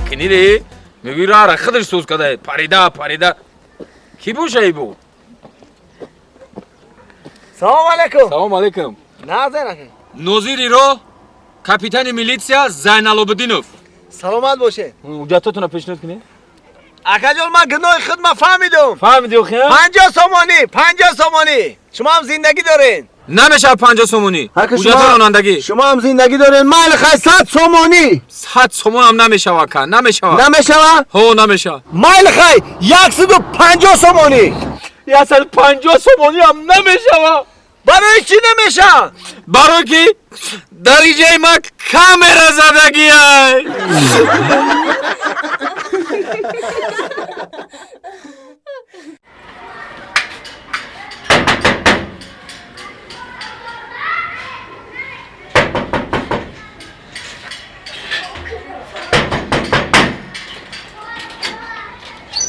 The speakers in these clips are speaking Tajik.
мекунӣ ре, мегӯи раҳра худаш соз када, парида парида. Кӣ боша ибо? Салом алейкум. Салом алейкум. Назир ака. Нозири роҳ, капитани милитсия Зайналобиддинов. Саломат бошед. Ҳуҷҷатотонро пешниҳод кунед. Акаҷон, ман гуноҳи худма фаҳмидум. Фаҳмиди охи? 50 сомонӣ, 50 сомонӣ. Шумо ҳам зиндагӣ доред. Намешавад 50 сомонӣ. Ҳуҷҷати ронандагӣ. Шумо ҳам зиндагӣ доред. Майли хай, 100 сомонӣ. 100 сомон ҳам намешавад, ка, намешавад. Намешавад? Ҳо, намешавад. Майли хай, 150 сомонӣ. 150 сомонӣ ҳам намешавад. Барои чӣ намешавад? Барои ки дар иҷаи ма камера задагиай.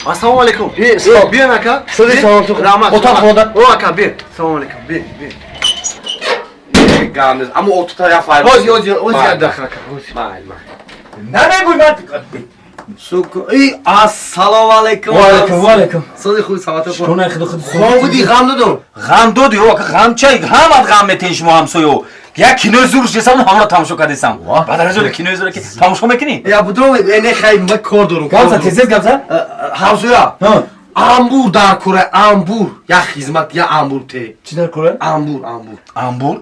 Ассалому алейкум. Биён, ака. Раҳмат. О, ака, биё. Салому алейкум. Биё, биё. Гамниз. Аммо отута я файр. Ҳозир, ҳозир, ҳозир як дақиқа, ака. Ҳозир. Майли, майли. Намегӯй ман. Суку. И ассалому алейкум. Ва алейкум, ва алейкум. Сози худ, саломат. Шукрона худо худ. Хом буди, ғам додум. Ғам доди, о, ака, ғам чай, ҳамат ғам метен шумо ҳамсоё. Як кинои зур шесам, ҳамро тамошо кардесам. Баъд аз он кинои зур ки тамошо мекунӣ? Я будум, не хай, ма кор дорум. Гапза, тез-тез гапза. Ҳамсоя. Амбур дар кура, амбур. Я хизмат, я амбур те. Чӣ дар кура? Амбур, амбур. Амбур?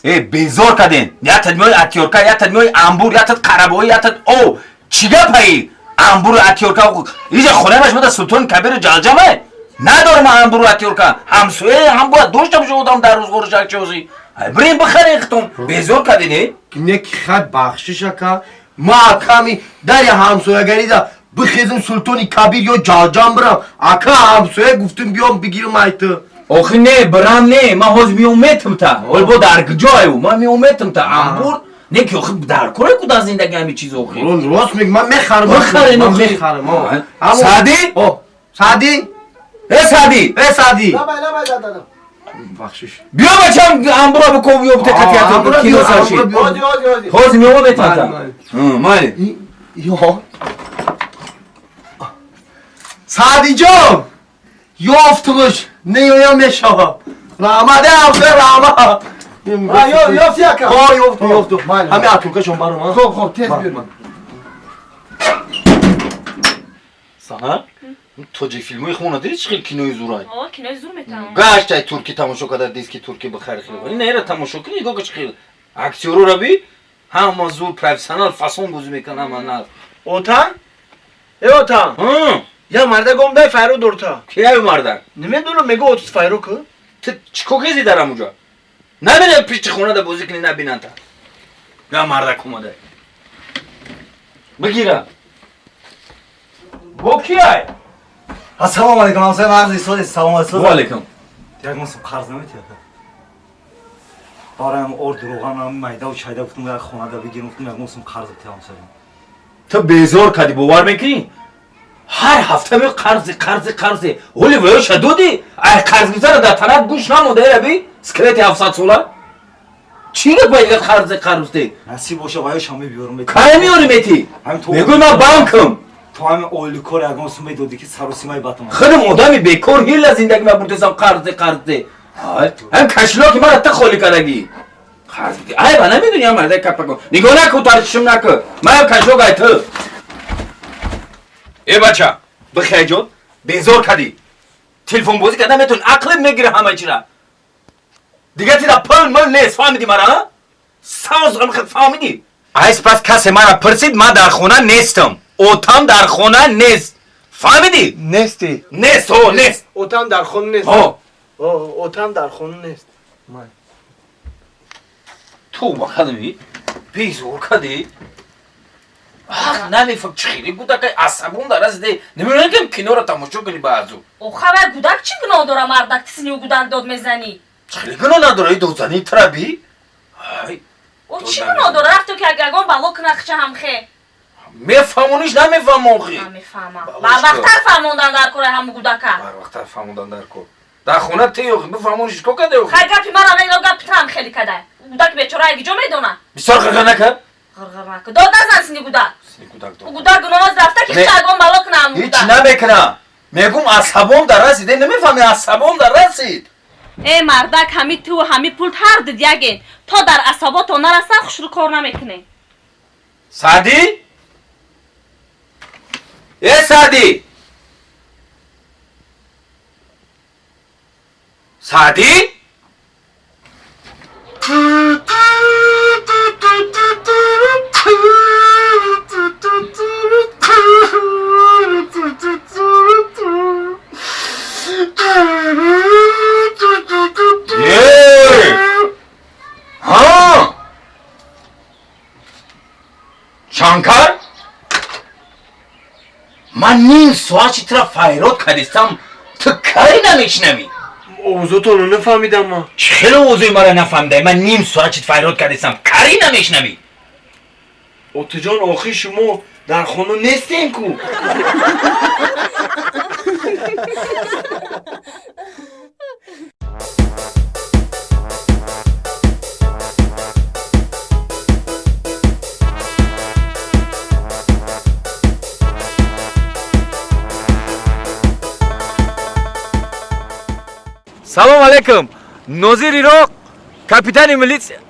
Э, безор карден. Ятад миёи атёрка, ятад миёи амбур, ятад қарабоӣ, ятад о. Чӣ гапаи? Амбуру атёрка. Иҷа хонаи ма шумо Султони Кабиру Ҷалҷамай? Надорам амбуру атёрка. Ҳамсояе ҳам бояд дошта бошад одам дар рӯзғору шакчиёзӣ. Бирем бихарем хитон. Безор карден, э? Не ки хай, бахшиш, ака. Ма аками дари ҳамсоягарида бихезм Султони Кабир ё Ҷалҷам бирам. Ака, ҳамсоя гуфтум, биём бигирам айты. Охи не, бирам не, ман ҳозир меом метам та. Ҳол бо дар куҷою? Ман меом метам та. Амбур не ки охи дар кора ку дар зиндагӣ ҳами чиз охи. Рост мег, ман мехарам. Бихарен охи. Мехарам. Саъдӣ? О, Саъдӣ? Э, Саъдӣ! Э, Саъдӣ! Лабай, лабай, дадам. Бахшиш. Биё бачам, амбура биков, биё бите қатият кино сарши. Ҳозир, ҳозир, ҳозир. Ҳозир меома метам та. Майли. Ё. Саъдиҷон! Ёфтумуш, неёям мешавам. Раҳмат, э, ҳамсоя, раҳмат. Ёфти, ака? Ҳо, ёфтум, ёфтум. Ҳами атуркашон баром. Хоб, хоб, тез биёр. Сана? Тоҷик филмои хона диди, чӣ хел кинои зурай? О, кинои зур метавон. Гаштай турки тамошо карда, диски турки бихари хел. Ин нера тамошо кунӣ, нигоҳ ки чӣ хел. Актёрора би, ҳама зур профессионал фасон бозӣ мекунанд, ҳама наз. Отан? Э, отан? Я мардак омдай файро дорта. Кияю мардак? Намедонам, мего отус файро ку? Ту чӣ кор кезӣ дар ҳамуҷа? Намедаи пишти хонада бозӣ кунӣ, набинанд та. Я мардак омада. Бигира. Бо кияй? Ассалому алейкум, ҳамсоя, мағзи сози, салом алейкум. Ва алейкум. Як мосум қарз наметиҳад? Бароям орд, роғанам майдаву чайда гуфтум, як хонада бигирам, гуфтум, як мосум қарз битиҳ, ҳамсоя. Ту безор кардӣ, бовар мекунӣ? Ҳар ҳафта меои қарзи, қарзи, қарзи. Ҳоли ваёша додӣ? Ай қарз гирифтана дар танат гӯш намонда, эраби? Скелети 700 сола? Чӣ гап ба дигар қарзи қарз те? Насиб боша, ваёшам мебиёрам. Кай меёрӣ метӣ? Мегӯй ман банкам. То ҳамин ойликор ягон сум медодӣ, ки саросимаи батам. Худам одами бекор ҳила зиндагӣ ма бурдесам, қарзи, қарзи. Ҳам кошелёки мара ту холӣ кардагӣ. Қарз бити. Ай ба намедонӣ ам марда капако. Нигоҳ накун, тарчишм накун. Ман кошелёк ай ту. Э бача, бихай ҷон, безор кардӣ. Телефон бозӣ карда метавонӣ, ақлет мегира ҳама чира. Дигар тида пул мул нест, фаҳмидӣ мара? Савз фаҳмидӣ? Айс пас касе мара пурсид, ман дар хона нестам. Отам дар хона нест. Фаҳмидӣ? Нестӣ. Нест, ҳо, нест. Отам дар хона нест. Ҳо. Отам дар хона нест. Тавба кардӣ? Безор кардӣ? Ах, намефаҳм чӣ хеле гудакай асабон дар разиде. Намедонам ки киноро тамошо кунӣ баъзу. Охай, вай гудак чӣ гуноҳ дора, мардак, тисни гудак дод мезанӣ? Чӣ хеле гуноҳ надора, додзани траби? Ай. О, чӣ гуноҳ дора? Рафто ки ягон бало куна хича ҳамхе. Мефаҳмониш, намефаҳмон охи. Намефаҳмам. Барвақттар фаҳмондан дар кор ҳаму гудака. Барвақттар фаҳмондан дар кор. Дар хона те охи, бифаҳмониш ко каде охи? Хай, гапи мара не, гапи ту ҳам хеле кадай. Гудаки бечора ягиҷо медона? Бисёр ғирғир накард? Ғирғир накард. Дод назан сини гудак. Сини гудак дод. Гудак гуноҳ рафта ки ягон бало кунам. Ҳеч намекунам. Мегум асабом дар расид. Намефаҳми асабом дар расид. Э мардак ҳами ту ҳами пул ҳар дуд яген. То дар асабото нарасан хушрӯ кор намекунӣ. Саъдӣ? Э Саъдӣ! Саъдӣ? Ҳа! Шанкар? Ман ним соат чи тура файрод кардистам, ту кари намешунавӣ? Овозотонро нафаҳмидам ман. Чӣ хеле овозои маро нафаҳмидаӣ? Ман ним соат чи файрод кардистам, кари намешунавӣ? Отаҷон, охир шумо дар хона нестем ку. Салом алейкум. Нозир Ироқ, капитани милитсия.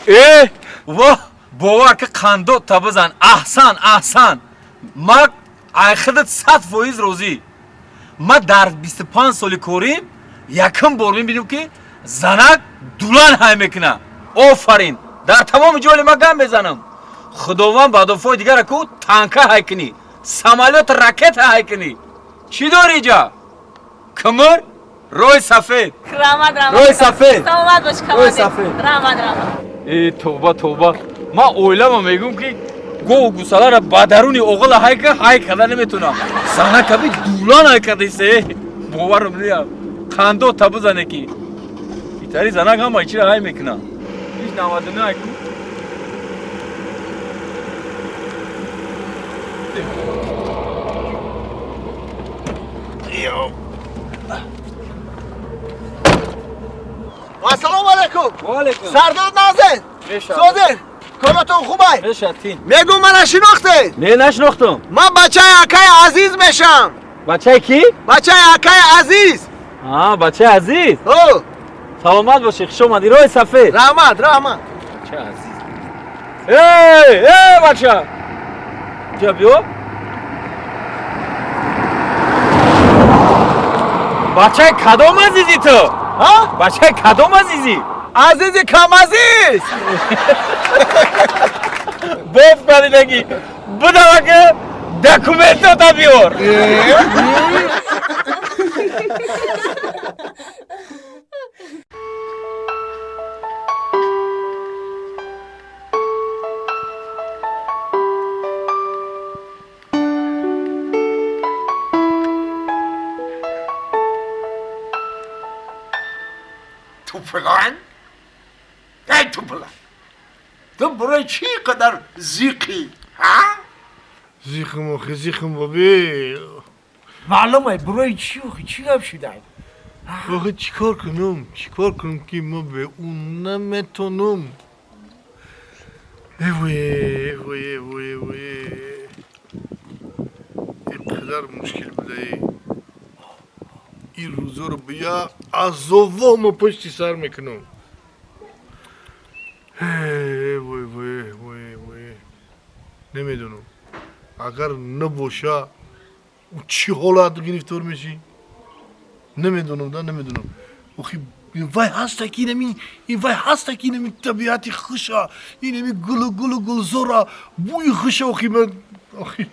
Э, во, бовар ки қандо та бизан. Аҳсан, аҳсан. Ма ай худат 100% розӣ. Ма дар 25 соли корим якум бор мебинем ки занак дулан ҳай мекуна. Офарин. Дар тамоми ҷоли ма гам мезанам. Худованд баъдофои дигара ку танка ҳай кунӣ, самолёт ракета ҳай кунӣ. Чӣ дори иҷа? Кимир? Рой сафед. Раҳмат, раҳмат. Рой сафед. Саломат бош, Рой командир. Сафед. Раҳмат, раҳмат. Э, тавба, тавба. Ман оилама мегӯм ки гову гусалара ба даруни оғила ҳай ка ҳай карда наметунам. Занакаби дулан ҳай кардисе. Боварам неям. Қандо та бизане ки. Итари занак ҳама чира ҳай мекуна. Ҳеч 99 ҳай ку. Ассалому алайкум. Ва алайкум. Сардор Назин. Созин. Коротон хубай? Мешатин. Мегум мана шинохтед? Не, нашинохтам. Ман бачаи акаи Азиз мешам. Бачаи ки? Бачаи акаи Азиз. А, бачаи Азиз. О, Саломат бошӣ, хуш омадӣ. Роҳи сафед. Раҳмат, раҳмат. Бачаи Азиз. Эй, эй, бача. Ҷа биё. Бачаи кадом азизи ту? Ҳа? Бачаи кадом азизӣ? Азизи камазиз. Боф кардидаги. Будавака документота биёр. Туплан? Эй, туплан! Ту барои чӣ қадар зиқӣ? Ҳа? Зиқм охи, зиқм бобе. Маълуме, барои чӣ охи, чӣ гап шудай? Охи чӣ кор кунам? Чӣ кор кунам ки ма бе ӯ наметонам? Эвое, эвое, эвое, эвое. Ин қадар мушкил будае. Ин рӯзоро бия азово ма пушти сар мекунам. Вой, вой, вой, вой. Намедонам. Агар набоша, ӯ чӣ ҳолат гирифтор мешӣ? Намедонам, да, намедонам. Охи вай ҳаста ки инами, ин вай ҳаста ки инами табиати хуша, инами гулу гулу гулзора, бӯи хуша, охи ман, охи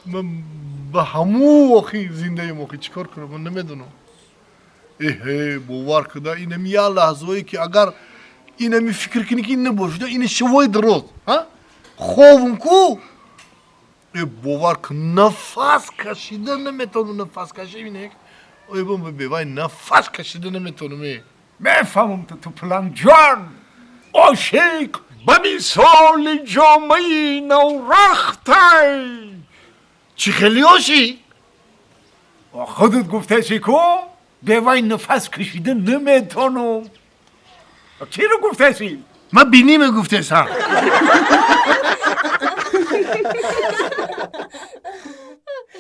ман ба ҳаму охи зиндаем, охи чӣ кор кунам, ман намедонам. Эҳе, бовар куда, инами як лаҳзае ки агар инами фикр кунӣ ки набошуда, ина шавои дароз, ҳа? Ховум ку? Э, бовар кун, нафас кашида наметавонам, нафас каши инек. Ой, бом бевай нафас кашида наметавонам, э. Мефаҳмам ту туплан ҷон. Ошиқ ба мисоли ҷомаи наврахтай. Чӣ хеле ошиқ? Худат гуфтаси ку бевай нафас кашида наметавонам. Киро гуфтаси? Ман биниме гуфтесам.